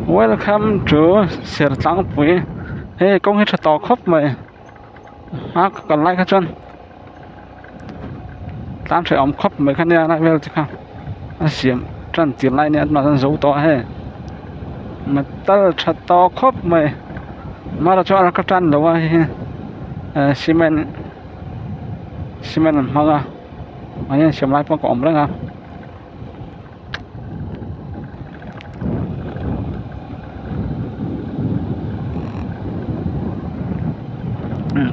Welcome to Sertlangpui hei kawng hi tha tawh khawp mai a ka kal lai kha chuan tlan hrehawm khawp mai kha nia lai vel te kha a siam tan tir lai nia tunah chuan zo tawh a hei metal tha tawh khawp mai amaherawhchu a ka tan lo a hei hi cement cement an hmang a mahni an siam lai pawh ka awm reng a.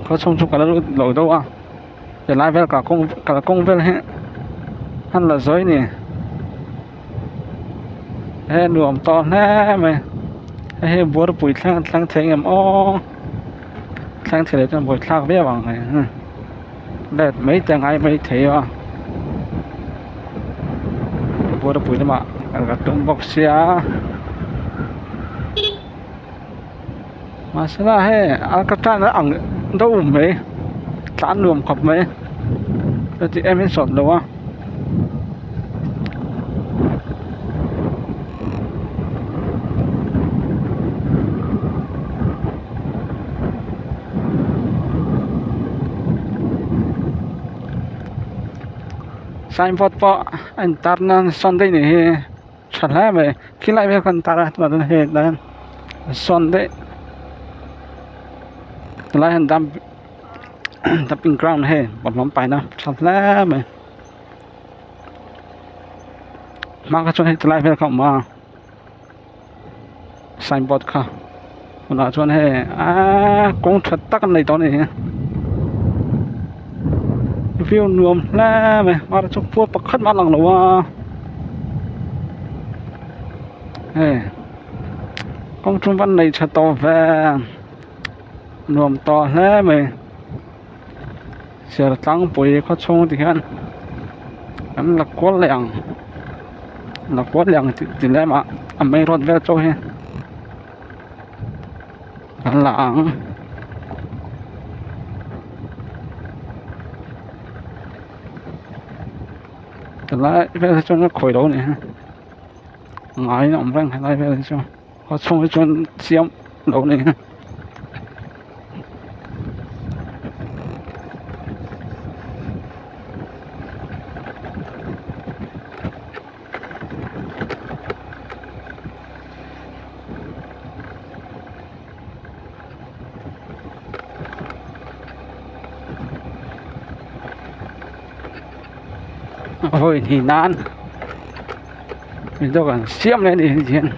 Khaw chhung chu ka la lut lo deuh a helai vel kalkawng kalkawng vel hi an la zawi a ni he nuam tawh hle mai hei hi buarpui thleng a thleng thei ang em aw thleng thei lo chuan buaithlak viau ang let mai te a ngai mai thei a buarpui lamah kal ka tum bawk sia mahsela hei a ka tan a ang deuh mai tlan nuam khawp mai chuti em in sawt lo a. Signboard pawh a intar na sawn daih nih hi tha hle mai khilai vel kha an tar a tunah chuan hei tlai hian an sawn daih tunlai hian dump dumping ground hei bawlhhlawh an paina tha hle mai hma kha chuan hei tilai vel kha a awm a. Signboard kha tunah chuan hei aaa kawng tha tak an nei tawh a ni hi view nuam hle mai mahse chu khua pakhat mah a lang lo a hei kawng chu van nei tha tawh ve nuam tawh hle mai Sertlangpui khaw chhung ti hian an la kual leh ang. La kual leh ang tih lem ah a main road vel chauh hi an la ang tilai vel hi chuan a khawi lo a ni hi ngaiin a awm reng helai vel hi chu khaw chhung hi chuan chiam lo a ni. Vawi hnih nan video kan siam leh a nih hi hian.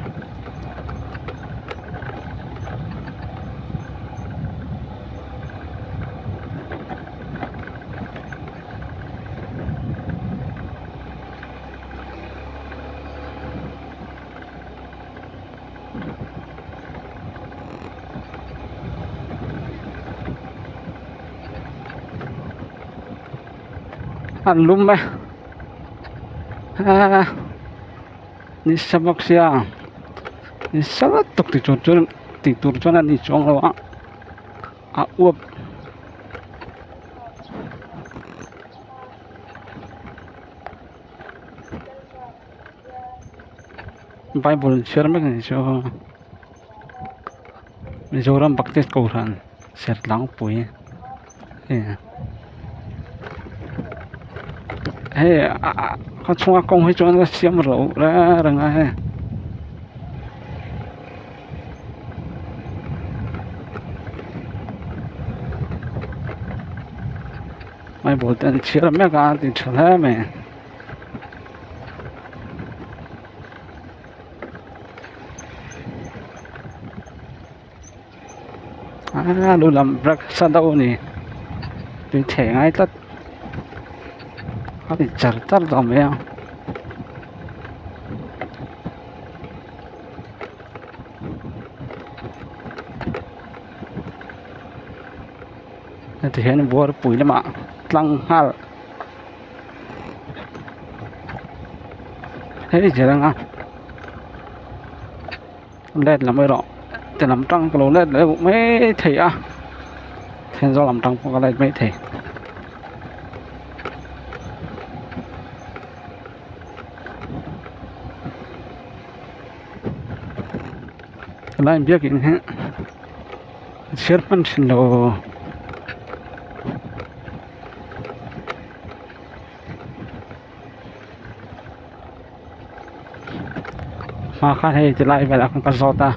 An lum e aaa nisa bawk sia nisa lutuk ti tur chuan tih tur chuan a ni chuang lo a a uap. Bible chhiar mek a ni chu Mizoram Baptist Kohhran Sertlangpui hei ah khaw chhunga kawng hi chuan a siam loh reng reng a hei. Bible te an chhiar mek a a ti tha hle mai. Aaa lu lam brak sa deuh a ni tui chhe ngai tlat a ti char char tawh mai a. Heti hian buarpui lamah tlang nghal. Hei zel anga let lam erawh ti lam tang ka lo let leh maithei a Thenzawl lam tang pawh ka let maithei. Helai biakin hi a chhiar hman thin lo. Hma khan hei ti lai velah khan ka zawt a.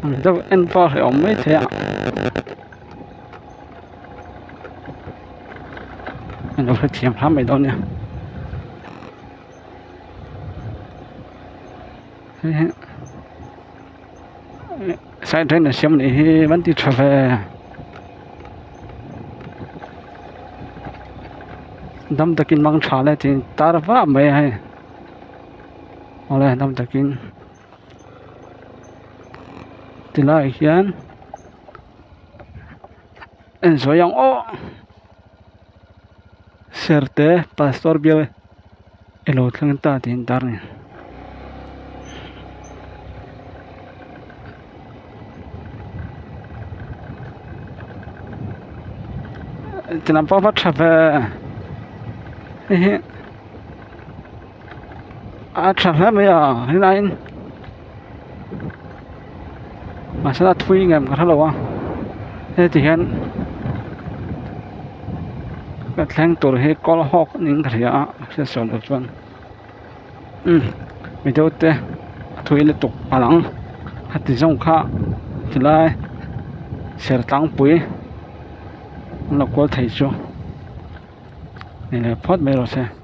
Ang deuh en pawh a hrehawm maithei a an lo hrethiam hram mai dawn nia hei hi side train a siam anih hi van ti tha ve dam takin mang tha le tih tar vah mai a hei awle dam takin tilai ah hian en sawi ang aw serte pastor bial ilo thleng ta tih in tar a ni. Ti lam pawh a va tha ve hei hi a tha hle mai a helaiin mahse a thui ngem ka hrelo a heti hian ka thleng tur hi kawl hawk niin ka hria a hriatsual loh chuan umm mizo te a thui lutuk a lang heti zawng kha tilai sertlangpui an lo kual thei chu ni leh phawt mai rawh se.